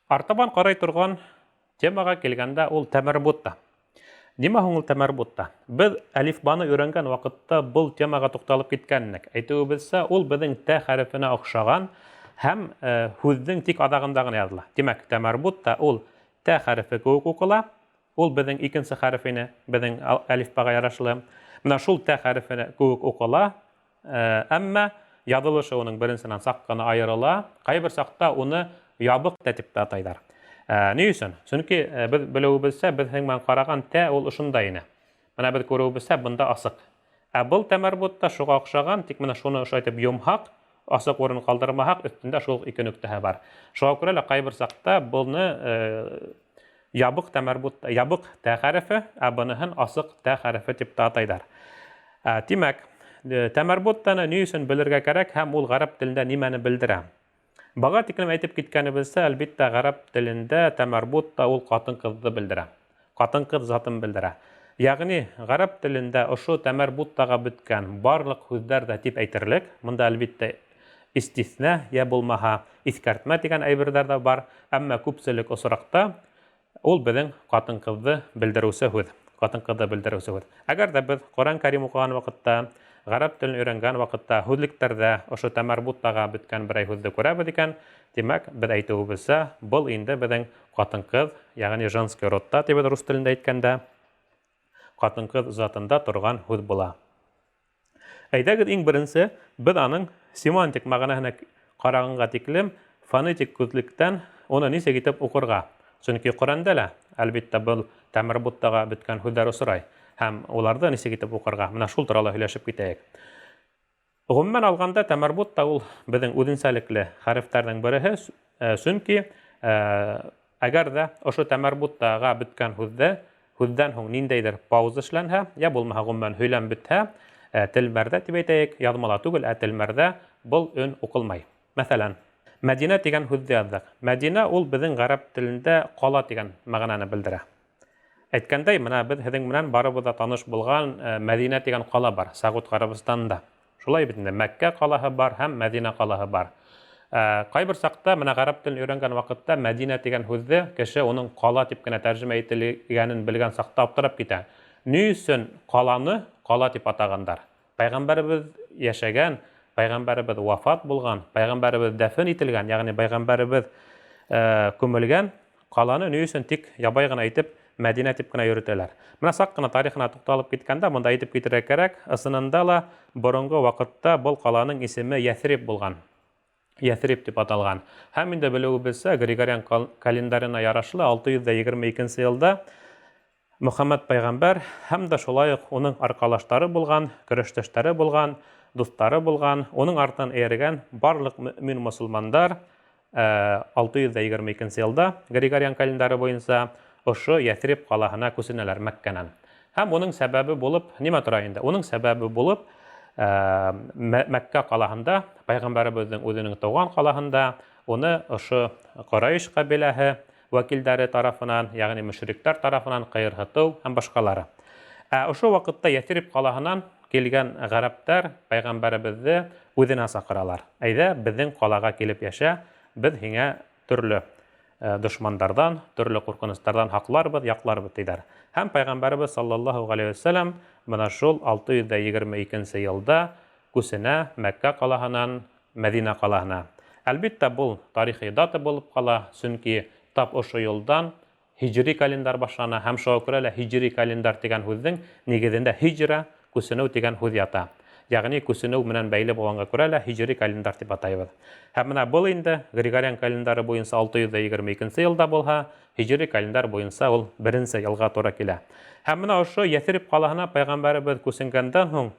Артабан ҡарай торған темаға килгәндә, ул тәмәрбутта. Нимә һуң ул тәмәрбутта? Беҙ әлифбаны өйрәнгән ваҡытта был темаға туҡталып киткән инек. Әйтеүебеҙсә, ул беҙҙең тә хәрефенә оҡшаған һәм һүҙҙең тик аҙағында ғына яҙыла. Тимәк, тәмәрбутта ул тә хәрефе кеүек уҡыла. Ул беҙҙең икенсе хәреф ине, беҙҙең әлифбаға ярашлы. Менә шул тә хәрефе кеүек уҡыла. Әммә яҙылышы уның беренсенән саҡ ҡына айырыла. Ҡайбер саҡта уны ябыҡ тә тип тә атайҙар. Ни өсөн? Сөнки беҙ белеүебеҙсә, беҙ һең менән ҡараған тә ул ошонда ине. Менә беҙ күреүебеҙсә, бында асыҡ. Ә был тәмәрбут та шуға оҡшаған, тик менә шуны ошолай итеп йомһаҡ, асыҡ урын ҡалдырмаһаҡ, өҫтөндә шул уҡ ике нөктәһе бар. Шуға күрә лә ҡайбер саҡта быны ябыҡ тәмәрбут, ябыҡ тә хәрефе, ә быныһын асыҡ тә хәрефе дип тә атайҙар. Тимәк, тәмәрбуттаны ни өсөн белергә кәрәк һәм ул ғәрәп телендә нимәне белдерә? Баға тиклем әйтеп киткәнебеҙсә, әлбиттә, ғәрәп телендә тәмәрбут та ул ҡатын-ҡыҙҙы белдерә. Ҡатын-ҡыҙ затын белдерә. Ягъни, ғәрәп телендә ошо тәмәрбуттаға бөткән барлыҡ һүҙҙәр ҙә тип әйтерлек, монда, әлбиттә, истиҫнә йә булмаһа иҫкәртмә дигән әйберҙәр ҙә бар, әммә күпселек осраҡта ул беҙҙең ҡатын-ҡыҙҙы белдереүсе һүҙ. Ҡатын-ҡыҙҙы белдереүсе һүҙ. Әгәр ҙә беҙ Ҡөрьән Кәрим уҡыған ваҡытта, ғәрәп телен өйрәнгән ваҡытта һүҙлектәрҙә ошо тәмәрбуттаға бөткән берәй һүҙҙе күрәбеҙ икән, тимәк, беҙ әйтеүебеҙсә, был инде беҙҙең ҡатын-ҡыҙ, ягъни женский родта тибеҙ рус телендә әйткәндә, ҡатын-ҡыҙ затында торған һүҙ була. Әйҙәгеҙ, иң беренсе беҙ аның семантик мәғәнәһенә ҡарағанға тиклем фонетик күҙлектән уны нисек итеп уҡырға. Сөнки Ҡөрьәндә лә, әлбиттә, был тәмер буттаға бөткән һүҙҙәр осрай һәм уларҙы нисек итеп уҡырға, менә шул турала һөйләшеп китәйек. Ғөмүмән алғанда, тәмәрбут та ул беҙҙең үҙенсәлекле хәрефтәрҙең береһе, сөнки әгәр ҙә ошо тәмәрбуттаға бөткән һүҙҙе һүҙҙән һуң ниндәйҙер пауза эшләнһә, йә булмаһа ғөмүмән һөйләм бөтһә, телмәрҙә тип әйтәйек, яҙмала түгел, ә телмәрҙә был өн уҡылмай. Мәҫәлән, Мәдинә тигән һүҙҙе яҙҙыҡ. Мәдинә ул беҙҙең ғәрәп телендә ҡала тигән мәғәнәне белдерә. Әйткәндәй, менә беҙ һеҙҙең менән барыбыҙ ҙа таныш булған Мәҙинә тигән ҡала бар, Сәғүд Ғәрәбстанында. Шулай бит инде, Мәккә ҡалаһы бар һәм Мәҙинә ҡалаһы бар. Ҡайбер саҡта менә ғәрәп телен өйрәнгән ваҡытта Мәдинә тигән һүҙҙе кеше уның ҡала дип кенә тәржемә ителгәнен белгән саҡта аптырап китә. Ни өсөн ҡаланы ҡала дип атағандар? Пәйғәмбәребеҙ йәшәгән, пәйғәмбәребеҙ вафат булған, пәйғәмбәребеҙ дәфен ителгән, ягъни пәйғәмбәребеҙ күмелгән ҡаланы ни өсөн тик ябай ғына итеп Мәдинә дип кенә йөрөтәләр? Менә саҡ ҡына тарихына туҡталып киткәндә, монда әйтеп китергә кәрәк, ысынында ла боронғо ваҡытта был ҡаланың исеме Йәҫриб булған. Йәҫриб дип аталған. Һәм инде белеүебеҙсә, Григориан календарена ярашлы 622 йылда Мөхәммәд пәйғәмбәр һәм дә шулай уҡ уның арҡалаштары булған, көрәштәштәре булған, дуҫтары булған, уның артынан эйәргән барлык мөэмин мосолмандар 622 елда Григориан календары буенча ошо Яҫриб ҡалаһына күсенәләр Мәккәнән. Һәм уның сәбәбе булып нимә тора инде? Уның сәбәбе булып Мәккә ҡалаһында, пәйғәмбәребеҙҙең үҙенең тыуған ҡалаһында уны ошо Ҡорайш ҡәбиләһе вәкилдәре тарафынан, ягъни мөшриктәр тарафынан кыерһытыу һәм башкалары. Ә ошо вакытта Яҫриб ҡалаһынан килгән гарәптәр пәйғәмбәребеҙҙе үзенә саҡыралар. Әйҙә, беҙҙең ҡалаға килеп йәшә, беҙ һиңә төрлө дошмандарҙан, төрлө ҡурҡыныстарҙан һаҡларбыҙ, яҡларбыҙ, тиҙәр. Һәм пәйғәмбәребеҙ саллаллаһу галәйһи вә сәләм менә шул 622 нче елда күсенә Мәккә ҡалаһынан Мәдинә ҡалаһына. Әлбиттә, был тарихи дата булып ҡала, сөнки тап ошо йылдан һиҗри календарь башлана һәм шуңа күрә лә һиҗри календарь дигән һүҙҙең нигеҙендә һиҗра, күсенеү дигән һүҙ ята. Ягъни күсенеү менән бәйле булғанға күрә лә һиҗри календарь дип атайбыҙ. Һәм менә был инде Григориан календары буенча 622 нче елда булһа, һиҗри календарь буенча ул беренче елга туры килә. Һәм менә ошо Яҫриб ҡалаһына пәйғәмбәребеҙ күсенгәндән һуң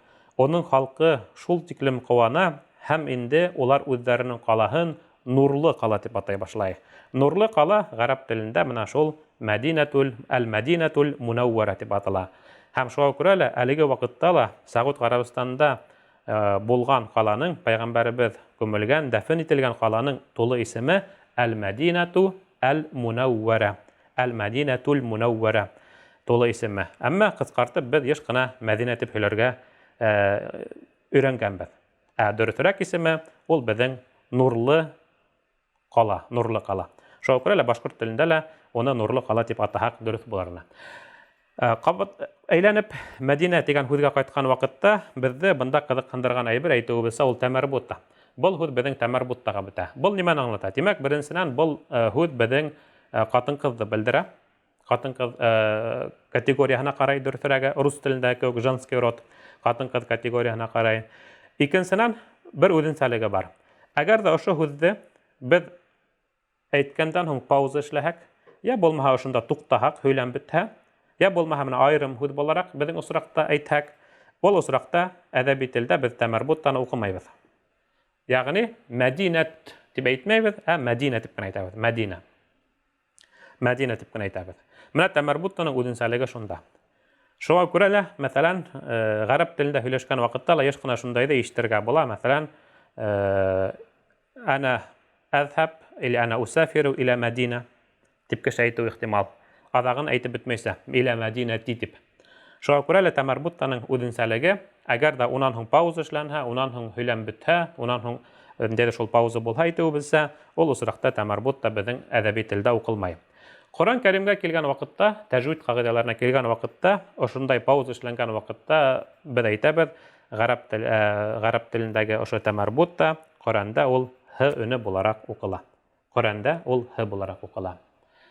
Оның халҡы шул тиклем ҡыуана һәм инде улар үҙҙәренең ҡалаһын Нурлы ҡала дип атай башлай. Нурлы ҡала ғәрәп телендә менә шул Мәдинәтүл, Әл-Мәдинәтүл Мунәүвәрә дип атала. Һәм шуға күрә лә әлеге ваҡытта ла Сәғүд Ғәрәбстанында булған ҡаланың, пәйғәмбәребеҙ күмелгән, дәфен ителгән ҡаланың тулы исеме Әл-Мәдинәтү Әл-Мунәүвәрә. Әл-Мәдинәтүл Мунәүвәрә тулы исеме. Әмма кыскартып без еш кына Мәдинә дип һөйләргә өйрәнгәнбез. Ә дөресрәк исеме ул безнең Нурлы кала, Нурлы кала. Шуға күрә лә башҡорт телендә лә уны Нурлы ҡала тип атаһаҡ дөрөҫ булыр ине. Э, кабат әйләнеп Мәдинә тигән һүҙгә ҡайтҡан ваҡытта беҙҙе бында ҡыҙыҡһындырған әйбер әйтеүебеҙсә ул тәмәрбутта. Был һүҙ беҙҙең тәмәрбуттаға бөтә. Был нимәне аңлата? Тимәк, беренсенән, был э, һүҙ беҙҙең э, ҡатын-ҡыҙҙы белдерә. Ҡатын-ҡыҙ категорияһына ҡарай, дөрөҫөрәге, рус телендәге кеүек женский род, ҡатын-ҡыҙ категорияһына ҡарай. Икенсенән, бер үҙенсәлеге бар. Әгәр ҙә ошо һүҙҙе беҙ Әйткәндән һуң пауза эшләһәк, йә булмаһа ошонда туҡтаһаҡ, һөйләм бөтһә, йә булмаһа менә айырым һүҙ булараҡ беҙҙең осраҡта әйтһәк, ул осраҡта әҙәби телдә беҙ тәмәрбуттаны уҡымайбыҙ. Ягъни Мәдинәт дип әйтмәйбеҙ, ә Мәдинә дип кенә әйтәбеҙ. Мәдинә. Мәдинә дип кенә әйтәбеҙ. Менә тәмәрбуттаның үзенсәлеге шунда. Шуңа күрә лә, мәсәлән, э, гарәп телендә һөйләшкән вакытта ла еш кына шундайҙы ишетергә була. Мәсәлән, э, Әнә әҙһәб или әнә усафиру илә Мәдинә дип кеше әйтеү ихтимал. Аҙағын әйтеп бөтмәйсә, илә Мәдинәти дип. Шуға күрә лә тәмәрбуттаның үҙенсәлеге, әгәр ҙә унан һуң пауза эшләнһә, унан һуң һөйләм бөтһә, унан һуң ниндәйҙер шул пауза булһа әйтеүебеҙсә, ул осраҡта тәмәрбут та беҙҙең әҙәби телдә уҡылмай. Ҡоран Кәримгә килгән ваҡытта, тәжвид ҡағиҙәләренә килгән ваҡытта, ошондай пауза эшләнгән ваҡытта беҙ әйтәбеҙ, Гарәп тел, ә, гарәп телендәге ошо тәмәрбут та Коръәндә ул һ өне булараҡ уҡыла. Коръәндә ул һ булараҡ уҡыла.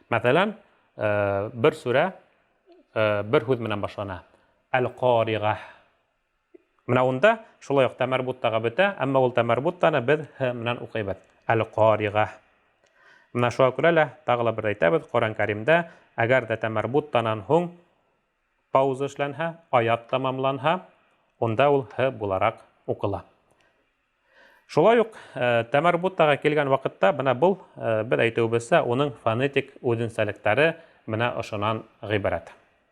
Мәҫәлән, э, бер сүрә э, бер һүҙ менән башлана. Әл-Ҡариға. Менә унда шулай уҡ тәмәрбуттаға бөтә, әммә ул тәмәрбуттаны беҙ һ менән уҡыйбыҙ. Әл-Ҡариға. Менә шуға күрә лә тағы ла бер әйтәбеҙ, Ҡоран Кәримдә әгәр дә тәмәрбуттанан һуң Пауза эшләнһә, аят тәмамланһа, унда ул һ булараҡ уҡыла. Шулай уҡ э, тәмәрбуттаға килгән ваҡытта бына был э, беҙ әйтеүебеҙсә уның фонетик үҙенсәлектәре менә ошонан ғибәрәт.